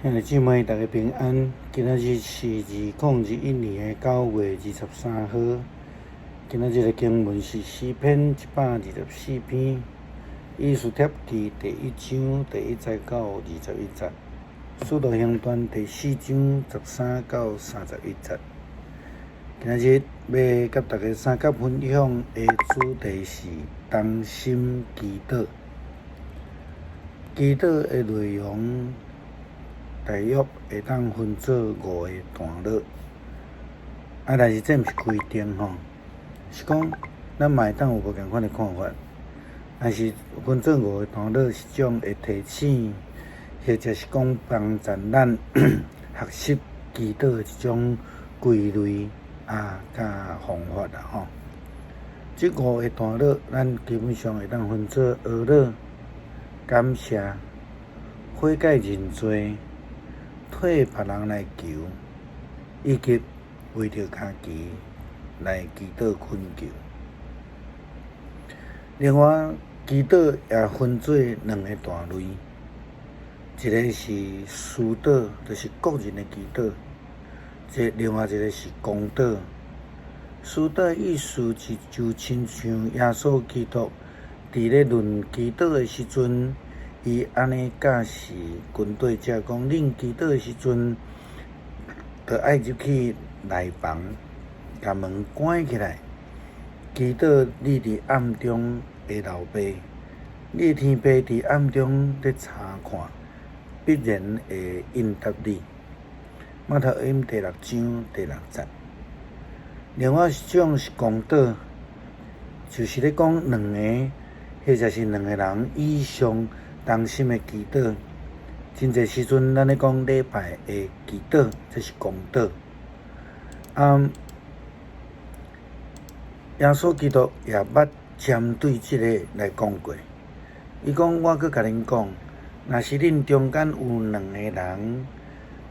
兄弟姊妹，大家平安。今仔日是2021年9月23號。今仔日的經文是詩篇124篇，以斯帖記第一章第一節到21節，使徒行傳第四章13到31節。今仔日欲佮大家相佮分享的主題是同心祈禱。祈禱的內容大約會當分做五个段落，啊，但是這毋是規定吼，是講咱嘛會當有無仝款的看法。但是分做五个段落是一種會提醒，或者是講幫助咱學習祈禱的一種規律啊，佮方法啦吼。這五个段落，咱基本上會當分做哀禱、感謝、悔改認罪、替別人來求，以及為著家己來祈禱懇求。另外，祈禱也分做兩个大類，一个是私禱，就是個人的祈禱；另外一个是公禱。私禱的意思是就親像耶穌基督佇咧論祈禱的時陣，伊按呢教示跟隨者講：恁祈禱的時陣，著愛入去內房，共門關起來，祈禱你佇暗中的老爸，你的天父佇暗中咧察看，必然會應答你。馬太福音第六章第六節。另外一種是公禱，就是咧講兩个或者是兩个人以上同心的祈禱。真濟時陣，咱咧講禮拜的祈禱，這是公禱。啊，耶穌基督也捌針對這个來講過。伊講：我閣共恁講，若是恁中間有兩个人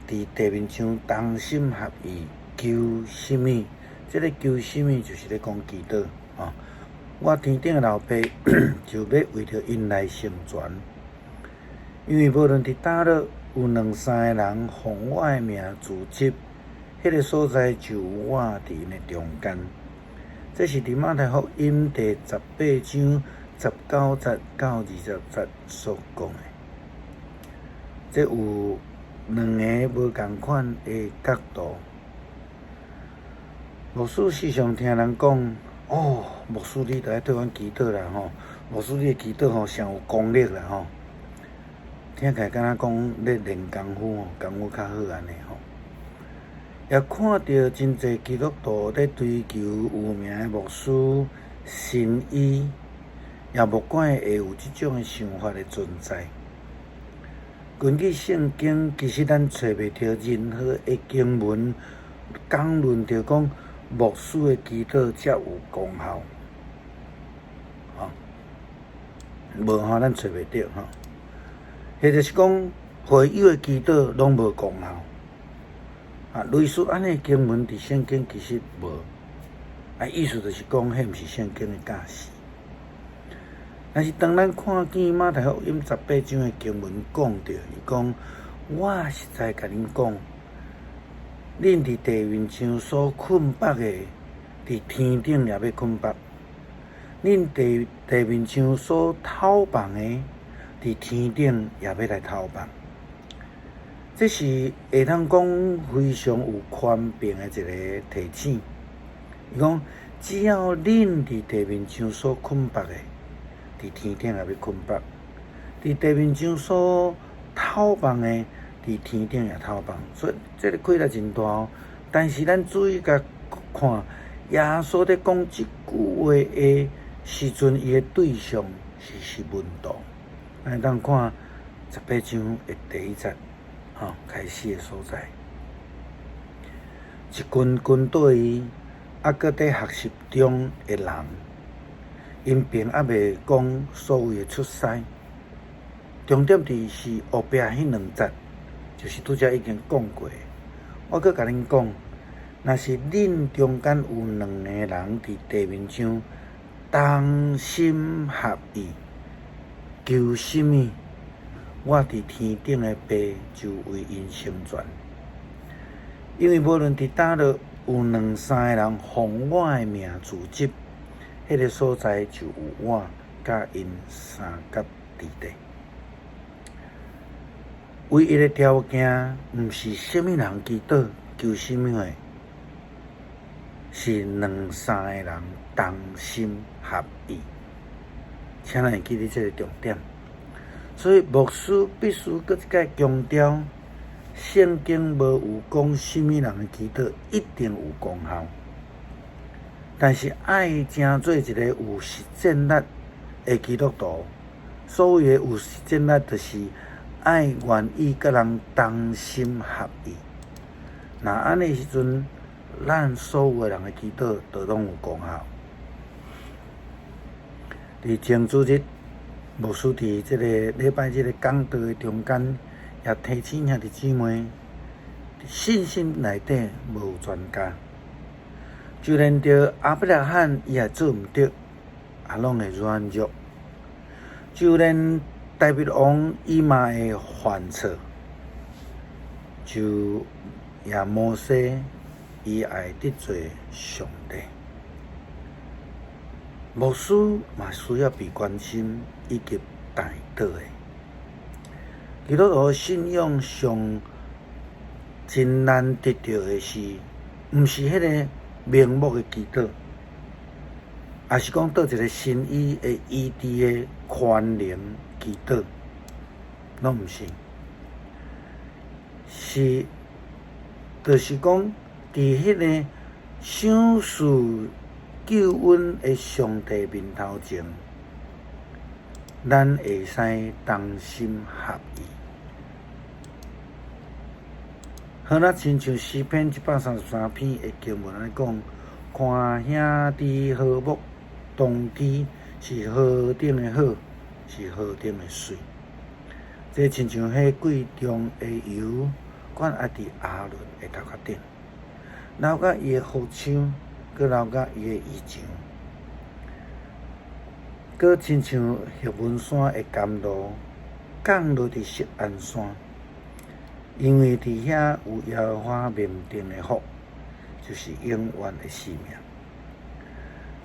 佇地面上同心合意求啥物，這个求啥物就是咧講祈禱吼。我天頂的老爸就欲為著𪜶來成全。因為無論佇佗落有兩三个人奉我的名聚集，彼个所在就有我佇𪜶的中間。這是佇馬太福音第十八章19節到20節所講的。這有兩个無仝款的角度。牧師時常聽人講：哦，牧師你著愛替阮祈禱啦吼！牧師你的祈禱吼上有功力啦吼！聽起來敢若講咧練功夫吼，功夫較好按呢吼。也看著真濟基督徒咧追求有名的牧師、神醫，也無怪會有這種的想法的存在。根據聖經，其實咱揣袂著任何的經文講論著講牧師的祈禱才有功效，吼，無吼，咱揣袂著吼。或者是講會友的祈禱攏無功效，啊，類似按呢經文佇聖經其實無，啊，意思就是講，彼毋是聖經的教示。但是當咱看見馬太福音十八章的經文講著，伊講：我實在共恁講，恁佇地面上所捆縛的，佇天頂也欲捆縛；恁佇地面上所透放的，佇天頂也欲來透放。這是會當講非常有權柄的一个提醒。伊講：只要恁佇地面上所捆縛的，佇天頂也欲捆縛；佇地面上所透放的，佇天頂也透放。所以這个氣力真大哦。但是咱注意共看，耶穌咧講這句話的時陣，伊的對象是門徒。咱會當看十八章的第一節，吼，開始的所在。一群跟隨伊，猶閣佇學習中的人，𪜶並猶未講所謂的出師。重點佇是後壁彼兩節，就是拄才已經講過的。我閣共恁講，若是恁中間有兩个人佇地面上同心合意求啥物，我佇天頂的父就為𪜶成全。因為無論佇佗落有兩三个人奉我的名聚集，彼个所在就有我佮𪜶相佮佇咧。唯一的條件，毋是啥物人祈禱求啥物貨，是兩三个人同心合意。請咱會記得這个重點。所以牧師必須閣一擺強調，聖經無有講啥物人的祈禱一定有功效，但是愛成做一个有實踐力的基督徒。所謂的有實踐力，就是愛願意佮人同心合意。若按呢時陣，咱所有的人的祈禱都攏有功效。佇前主日，牧師佇這个禮拜日的講道的中間，也提醒兄弟姊妹，信心內底無有專家，就連著亞伯拉罕伊也做毋著，也攏會軟弱；就連大衛王伊嘛會犯錯，就也摩西伊也會得罪上帝。牧師嘛需要被關心以及代禱的。基督徒信仰上真難得著的是，毋是彼个盲目的祈禱，抑是講佗一个神醫會醫治的權能祈禱，攏毋是。是，就是講，佇彼个賞賜救恩的上帝面頭前，咱會使同心合意。好若親像詩篇133篇的經文按呢講，看兄弟和睦同居是何等的好，是何等的媠。這親像彼貴重的油，灌壓佇亞倫的頭殼頂，流到伊的鬍鬚，閣流到伊的衣裳，閣親像赫門山的甘露降落佇錫安山，因為佇遐有耶和華面頂的福，就是永遠的生命。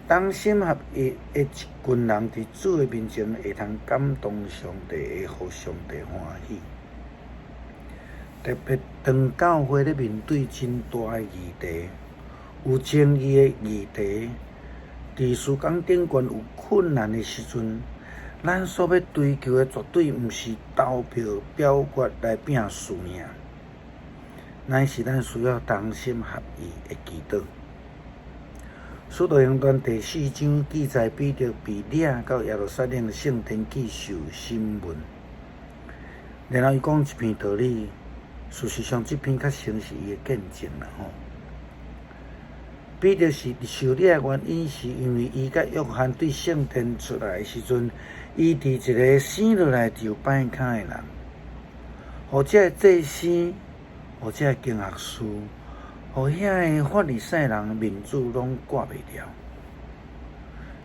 同心合意的一群人佇主的面前，會通感動上帝，會予上帝歡喜。特別當教會咧面對真大的議題，有爭議的議題，佇事工頂懸有困難的時陣，咱所欲追求的絕對毋是投票表決來拼輸贏，乃是咱需要同心合意的祈禱。使徒行傳第四章記載彼得被領到耶路撒冷聖殿去受審問，然後伊講一篇道理，事實上這篇較像是伊的見證啦吼。彼得是受掠的原因，是因為伊佮約翰對聖殿出來的時陣，醫治一个生落來就歹跤的人，予這个祭司，予這个經學士，予遐个法利賽人面子攏掛袂牢，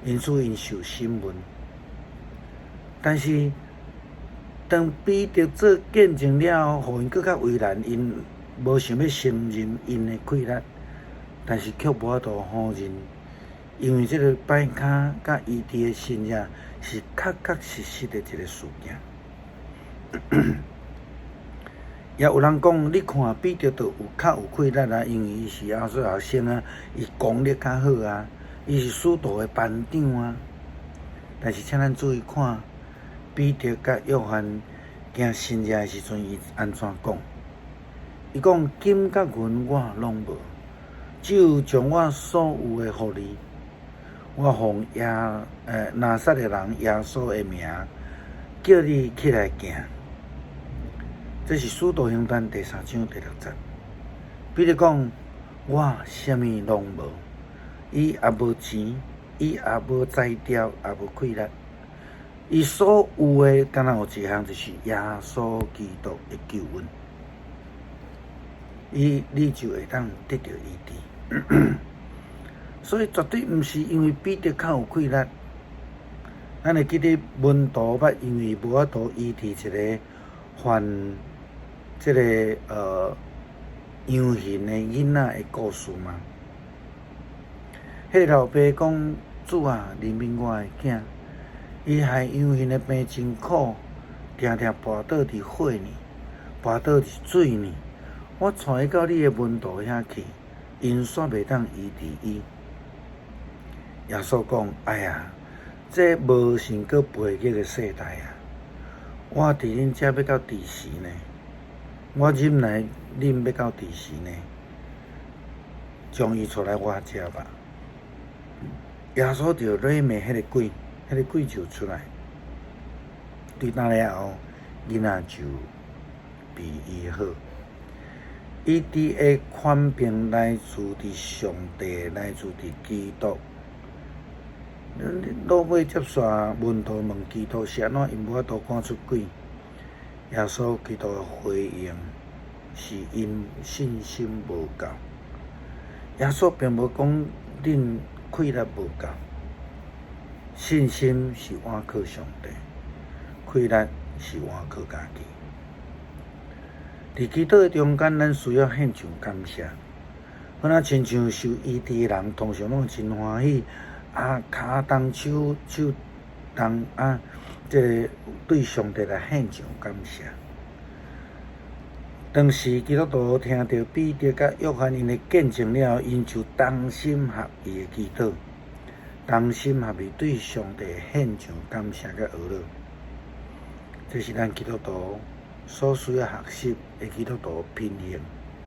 因此𪜶受審問。但是當彼得做見證了後，予𪜶閣較為難，𪜶無想欲承認𪜶的氣力，但是卻無法度否認，因為這个歹跤佮醫治的神跡是確確實實的一个事件。也有人講，你看彼得就有較有氣力啊，因為伊是亞述學生啊，伊功力較好啊，伊是使徒的班長啊。但是請咱注意看，彼得佮約翰行神跡的時陣，伊按怎講？伊講金佮銀我攏無，只有將我所有的予你。我奉耶拿撒勒人耶穌的名，叫你起來行。這是使徒行傳第三章第六節。彼得講，我啥物攏無，伊也無錢，伊也無才調，也無氣力，伊所有的，敢若有一項，就是耶穌基督的救恩。伊你就會當得著醫治。所以絕對毋是因為彼得較有氣力。咱會記得門徒捌因為無法度醫治一个患這个羊眩的囡仔的故事嗎？彼个老爸講：主啊，憐憫我的囝，伊害羊眩的病真苦，定定跋倒佇火裡，跋倒佇水裡。我帶伊到你的門徒遐去，𪜶煞袂當醫治伊。耶穌講：哎呀，這無信閣背逆的世代啊！我佇恁遮欲到佇時呢？我忍耐恁欲到佇時呢？將伊帶來我遮吧。耶穌就落罵彼个鬼，彼个鬼就出來。對那了後，囡仔就被醫好。醫治的權柄來自佇上帝，來自佇基督。落尾接煞門徒問基督是按怎𪜶無法度趕出鬼？耶穌基督的回應是𪜶信心無夠。耶穌並無講恁氣力無夠，信心是倚靠上帝，氣力是倚靠家己。佇祈禱的中間，咱需要獻上感謝。好若親像受醫治的人，通常攏會真歡喜，啊，跤動手手動啊，這个對上帝來獻上感謝。當時基督徒聽著彼得佮約翰𪜶的見證了後，𪜶就同心合意的祈禱，同心合意對上帝獻上感謝佮哀樂。這是咱基督徒所需要學習的基督徒品行。